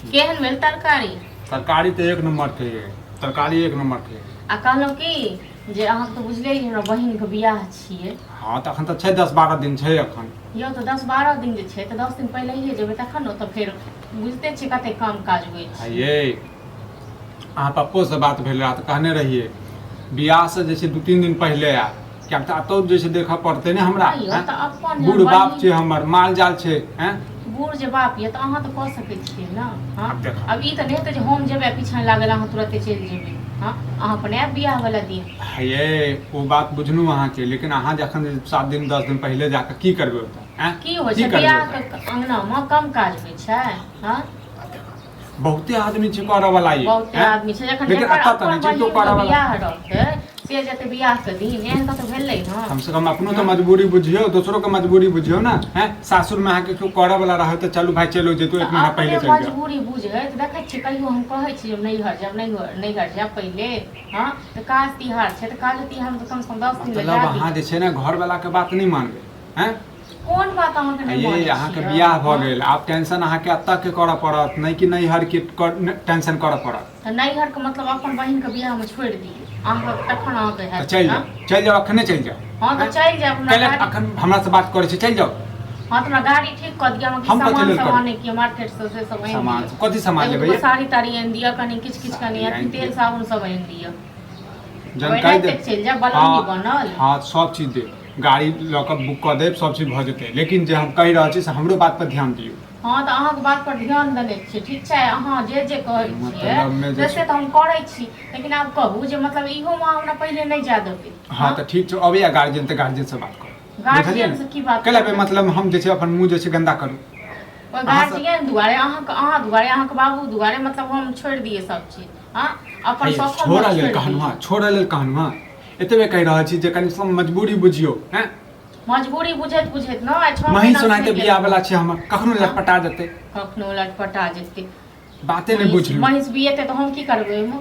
छी। केहन भेल तरकारी? तरकारी तऽ एक नम्बर के ये, तरकारी एक नम्बर के। आ कहलहुँ की जे अहाँके तऽ बुझले अइ हमरा बहिनके बियाह छियै। हँ, तऽ अखन तऽ छै 10-12 दिन छै अखन। यौ, तऽ 10-12 दिन जे छै तऽ 10 दिन पहिलहिए जेबै तखन ने, ओतऽ फेर बुझिते छियै कते काम काज होइ छै। ये, अहाँ पप्पोसँ बात भेल रहए तऽ कहने रहियै बियाहसँ जे छै 2-3 दिन पहिले आयब, किएक तऽ एतौ जे छै देखऽ पड़तै ने हमरा। यौ, आँय? तऽ अपन बूढ़ बाप बहिन छै हमर, माल जाल छै, हैं? बूढ़ जे बाप यऽ तऽ अहाँ तऽ कऽ सकै छियै ने? हँ। आब देखऽ। आब ई तऽ नहि हेतै जे हम जेबै आ पीछाँ लागल अहाँ तुरते चलि जेबै। हँ, अहाँ अपन आयब बियाह वाला दिन। हे, ओ बात बुझलहुँ अहाँके, लेकिन अहाँ जखन 7 दिन 10 दिन पहिले जाकऽ की करबै ओतऽ, आँय? की होइ की छै करबै बियाह ओतऽ? के अङ्गनामे कम काज होइ छै? हँ। बहुते आदमी छै करऽ वाला ये। बहुते आँय? आदमी छै जखन लेकिन जकर एतऽ तऽ अपन नहि छै केओ बहिन के करऽ वाला। बियाह रहतै से जेतै बियाह के दिन, एहन कतौ भेलै? हँ। कम से कम अपनो तऽ मजबूरी बुझियौ, दोसरो के मजबूरी बुझियौ ने। हैं, सासुर में अहाँके केओ करऽ वाला रहै तऽ चलू भाई, चलो जेतौ, तऽ एक महीना अपने पहिले चलि जाउ। मजबूरी बुझैत देखै छियै, कहियो हम कहै छियै जे नैहर जायब, नैहर नैहर जायब पहिले। हँ, तऽ काज तिहार छै तऽ काजो तिहारमे तऽ कमसँ कम 10 दिन लए मतलब जा अहाँ दियौ। जे छै ने घर वाला के बात नहि मानबै, हैं? कोन बात अहाँके नहि ये मानै अहाँके छियै? बियाह भऽ हँ? गेल, आब टेंशन अहाँके एतऽ के करऽ पड़त, नहि कि नैहर के टेंशन करऽ पड़त। तऽ नैहरके मतलब अपन बहिनके बियाहमे छोड़ि दियौ अहाँके, तखन अहाँके तऽ हैत? चलि हँ। जाउ, चलि जाउ, अखने चलि जाउ। हँ, तऽ चलि जायब, हमरा कैला गाड़ी अखन हमरा से बात करै छी, चलि जाउ। हँ, तऽ हमरा गाड़ी ठीक कऽ दिअ, हमरा हम कथी सामान लेल सब करू? आनैके मार्केट से, से सब आनि सामान दिअ। कथी सामान एगो लेबै दूगो ये? साड़ी ताड़ी आनि दिअ, कनि किछु किछु, कनि साड़ी अथी आनि तेल दिअ। साबुन सब आनि दिअ। जानकारी एनाहिते देब। चलि जायब बलौनी हँ बनल। हँ, सब चीज देब, गाड़ी लऽ कऽ बुक कऽ देब, सब चीज भऽ जेतै, लेकिन जे हम कहि रहल छी से हमरो बात पर ध्यान दियौ। हँ, तऽ अहाँके बात पर ध्यान देने छियै, ठीक छै? अहाँ जे जे कहै छियै मतलबमे जे से से तऽ हम करै छी, लेकिन आब कहू जे मतलब इहोमे अहाँ हमरा पहिले नहि जाय देबै? हँ, तऽ ठीक छै, अबैया गार्जियन तऽ गार्जियन से बात करू। गार्जियन से की बात कैला करबै? मतलब हम जे छै अपन मुँह जे छै गन्दा करू? ओहि अहाँ सब- गार्जियन दुआरे, अहाँके, अहाँ दुआरे, अहाँके बाबू दुआरे मतलब हम छोड़ि दियै सब चीज? हँ, अपन हे, शौक हम छोड़ऽ लेल छोड़ि कहलहुँ दियै? हँ, छोड़ऽ लेल कहलहुँ हँ, एतबे कहि रहल छी जे कनि सब मजबूरी बुझियौ, हैं? मजबूरी बुझैत बुझैत न आइ 6 मही महीना से सुनाइते नहि बियाह गेलहुँ। वाला छै हमर, कखनो लटपटा जेतै। कखनो लटपटा जेतै। बाते नहि बुझलहुँ। महींस बियेतै तऽ हम की करबै ओहिमे?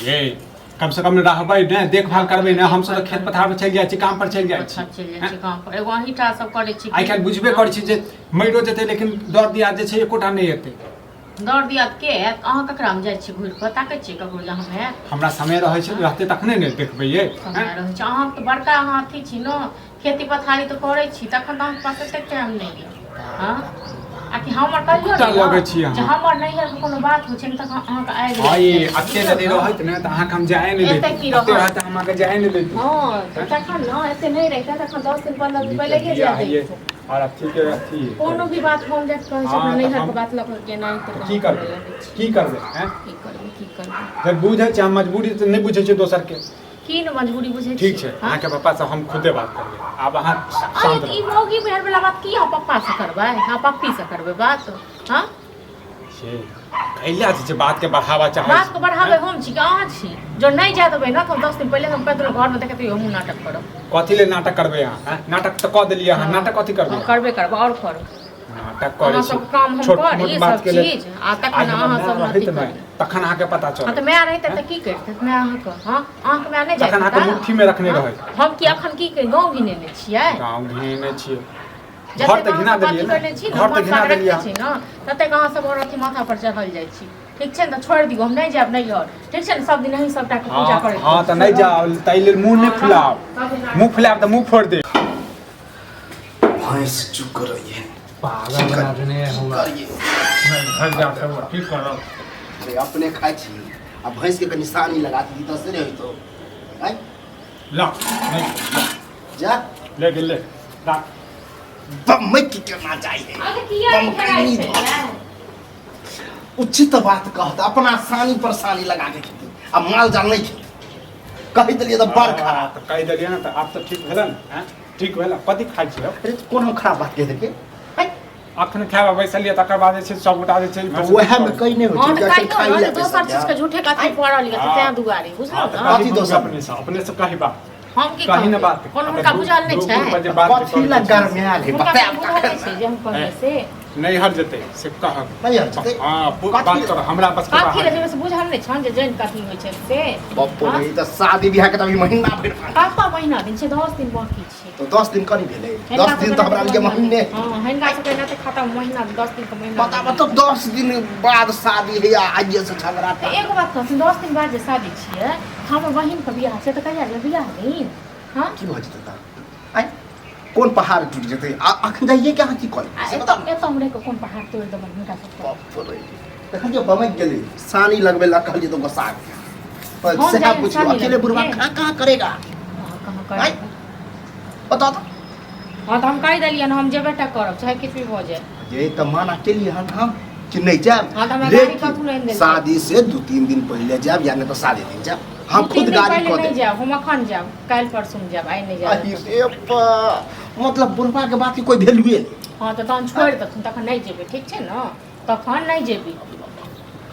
ये, कम से कम रहबै ने, देखभाल करबै ने। हमसब तऽ खेत पथार पर चलि जाइ छी, काम पर चलि जाइ छी। पथार चलि जाइ छी काम पर, एगो अहींटा सब करै छी। आइ काल्हि बुझबे करै छी जे मरियो जेतै लेकिन दर दियाद जे छै एकोटा नहि एतै। दर दियाद के आयत? अहाँ ककरामे जाइ छियै घुरि कऽ? ताकै छियै ककरो जे हम आयत? हमरा समय रहै छै, रहतै तखने ने देखबै ये। समय रहै छै अहाँके तऽ बड़का अहाँ अथी छी ने, खेती पथारी तऽ करै छी, तखन तऽ अहाँके पास एतेक टाइम नहि यऽ। हँ, आ कि हमर कहियो कुत्ता ने लगै छी अहाँ। जे हमर नैहरके कोनो बात होइ छै ने तखन अहाँके आगि हँ लागि ये जाइ छै, एते बुझलियै यदि ने? रहैत ने तऽ अहाँके हम जाए नहि एते दैती। की एते रहत? रहत तऽ हम अहाँके जाए नहि दैती। हँ, तऽ तखन ने एते नहि रहितै तखन 10 दिन 15 दिन पहिलहे बियाह जाय ये दैतहुँ। और अथी के अथी कोनो भी बात हम जाके कहै छी अपना हँ, तऽ नैहरके हम- बात लऽ कऽ केना तऽ की करबै, की करबै, हैं? की करबै, की करबै? जब बुझै छै हम मजबूरी तऽ नहि बुझै छै दोसर के। की ने मजबूरी बुझै? ठीक छै। छियै? अहाँके पप्पा से हम खुदे बात करबै, आब अहाँ शांत ई रहू। मौगी भेल वाला बात की अहाँ पप्पा से करबै? हँ, पप्पी से करबै बात? हँ। से कैला जे छै बात के बढ़ावा चाहै बात छी, के बढ़ाबै हैं? हम छी कि अहाँ छी? जो नहि जाय देबै ने तऽ हम 10 दिन पहिले हम कहि देलहुँ, घरमे देखैत रहियौ, हमहूँ नाटक करब। कथी लेल नाटक करबै अहाँ, हैं? नाटक तऽ कऽ देलियै अहाँ, नाटक कथी करबै? हम करबे करबै आओर करब। नाटक करै अहाँ छी। सब काम हम छोट करी मोट सब बात के लेल। चीज आ आइ तखन हमर अहाँ माय सब रहैत अथी ने करी। तखन अहाँके पता हँ, चलत। तऽ माय रहितै तऽ की करितै माय अहाँके? हँ, अहाँके माय नहि तखन जाइत? अहाँके मुट्ठीमे रखने हँ? रहैत। हम की अखन की गाँव घिनेने छियै? गाँव घिनेने छियै। घर जतेक तऽ अहाँ घिना सब देलियै अथी ने, करने छी ने, घर तऽ माथ घिना पाग देलियै रखने अहाँ। छी ने, ततेक अहाँ सब आओर अथी माथा पर चढ़ल जाइ छी। ठीक छै ने, तऽ छोड़ि दियौ, हम नहि जायब नैहर, ठीक छै ने? सब दिन अहीं सबटा के पूजा हँ करैत हँ, रहै तऽ छी। नहि जाउ, ताहि लेल मुँह नहि हँ, फुलाउ। सब दिन मुँह फुलायब तऽ मुँह फोड़ि देब। भैंस चुप करैए। पागल बना देने हमरा। करिए। घर जा कऽ की करब? अरे, अपने खाइ छी आ भैंस के कनि सानी लगा दी तऽ से नहि होइतो, आँय? ला नहीं ला। जा। ले गेल, ले, राख। बम्बई की केना जाइ है? अरे, किया बम खेलाइ कनी छै? धऽ। उचित बात कहत, अपना सानी पर सानी लगा के खेती आ माल जाल नहि खेती, कहि देलियै तऽ बड़ खराब। तऽ कहि देलियै ने, तऽ आब तऽ ठीक भेलै ने? आँय, ठीक भेलै? कथी खाइ छियै? अरे, कोन हम खराब बात कहि देलियै, आँय? अखन खायब बैसलियै, तकर बाद जे छै सबगोटा जे छै तऽ उएहमे कहि नहि होइ हँ छै तऽ कि अखन कहियौ खाइ ने लए जे दोसर बैसल चीजके छै। झूठे कथी पड़ल यऽ, तऽ तें दुआरे बुझलहुँ हँ, तऽ ने। कही कथी दोसर? अपने से कही बात। हम की कही ने कहबै? बात। कोनो हुनका बुझल नहि छै? जे बात कथी लए गरमायल है? हुनका बतायब कोनो बुझल तखन नहि छै जे हम कहबै से? नैहर जेतै से कहक। नैहर जेतै? हँ, कथी? बात कर हमरा बस के कथी बाहर। रे, से बुझल नहि छन जे जैन कथी होइ छै से। बप्पो हाँ? रे, ई तऽ शादी बियाह के तऽ अभी महीना भरि बाकी। कतऽ महीना दिन छै, 10 दिन बाकी छै। तऽ 10 दिन कनी भेलै? हिनका 10 दिन तऽ हमरा सबके लगे महीने। हँ, हिनका सबके एना तऽ खतम महीना, 10 दिन के महीना। बता मतलब 10 दिन बाद शादी है आ आइए से झगड़ा। तऽ एगो बात कहथिन, 10 दिन बाद जे शादी छियै, हमर बहिनके बियाह छै, तऽ कहिया जेबै बियाह दिन? हँ। की भऽ जेतै तऽ? आँय, कोन पहाड़ टूटि जेतै? आ अखन जाइए के अहाँ की करै आ से बताउ एतऽ ने। एतऽ हम रहि कऽ कोन पहाड़ तोड़ि देबनि हुनका सबके? बाप रे, देखलियै बमकि गेलै। सानी लगबै लए कहलियै तऽ गोसा गेलै। पर हम सएह जाइए बुझियौ सानी अकेले बुढ़वा लगबै। कहाँ कहाँ करेगा? कहाँ कहाँ आँय? करबै? बताउ तऽ। हँ, तऽ हम कहि देलियनि, हम जेबे टा करब, चाहे किछु भी भऽ जाय। ये तऽ माना केलियै हन हम कि नहि जायब। हँ, तऽ हमरा गाड़ी लेकिन कथु नहि देलकै। शादी से 2-3 दिन पहिले जायब या नहि तऽ शादी दिन जायब, हम 2-3 खुद दिन गाड़ी पहिले कऽ नहि देब। जायब हम, अखन जायब, काल्हि परसू जायब, आइ नहि जायब। अहि रे बा, मतलब बुढ़वा के बात के कोई वैल्यूए नहीं। हँ, तऽ तहन छोड़ि देथुन, तखन नहि जेबै। ठीक छै ने? तखन नहि जेबै,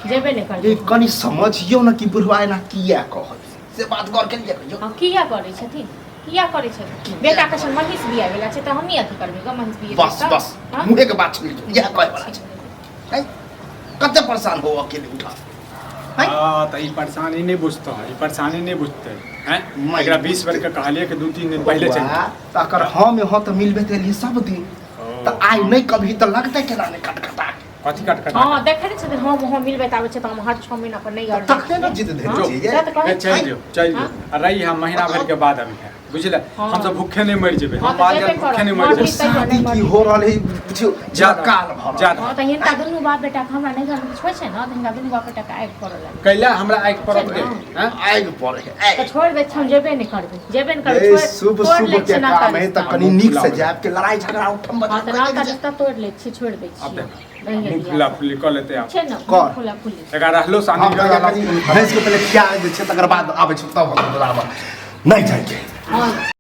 जेबे नहि ये करबै। कनी समझियौ ने कि बुढ़वा एना किया कहल, से बात गौर केलियै कहियो? हँ, किया करै छथिन? किया करै छथिन? बेटा के महींस बिया गेला छै तऽ हमही अथी करबै गऽ, महींस बिया? बस बस, मुँहे के बात सुनि लियौ, इएह कहै वाला छै। हैं? कते परेशान हो अकेले उठा। हैं? हँ, तऽ ई परेशानी नहि बुझतै, ई परेशानी नहि बुझतै। हैं? नहि एकरा 20 बेर के कहलियै कि 2-3 दिन पहिले चलि। बौआ, तऽ अगर हम यहाँ तऽ मिलबे केलियै सब दिन, तऽ आइ नहि कभी तऽ लगतै केना नहि कटकटा के? कथी कट कट? हँ, देखै नहि छथिन, हम हम मिलबै तऽ आबै छै, तऽ हम हर 6 महीना पर नहि तखने ने जिद धरि हँ, छियै। सएह तऽ कहै चलि छी। जो, चलि जो आ रही, हम महीना भर के बाद अभी है, बुझले? हँ। हम सब भूखे नहीं मर जेबै, हँ, हम तऽ बाल जेबे जाल भूखे करब। नहीं मर मरली जेबै। तैयो शादी नहि की मरली। हो रहल है बुझियौ, ज्यादा- काल भऽ रहल। ज्यादा। हँ, तऽ हिनका दुनू बाप बेटाके, हमरा नैहरमे किछु होइ छै ने, तऽ हिनका दुनू बाप बेटाके आगि पड़ऽ लागै। कैला हमरा आगि पड़त गे? हैं? आगि पड़े है। तऽ छोड़ि दै छियै, हम जेबे नहि करबै, जेबे नहि करबै। ये छोड़ि शुभ तोड़ि शुभ लै के छियै नाता काम है तऽ रिश्ता। कनी नीक से जायब के लड़ाई झगड़ा उठम हँ, तऽ नाता बजा। रिश्ता तोड़ि लै छियै, छोड़ि दै आब छियै। देख, रहिए मुँह दिअ। फुला फुली कऽ लेतै आब। छै ने? कर। फुला फुली। एकरा रहलो हम सानी कहिया कनी भैंस के पहिले खिया दै छियै, तकर बाद आबै छै, तब हम बराबर नहि जाइके। हँ।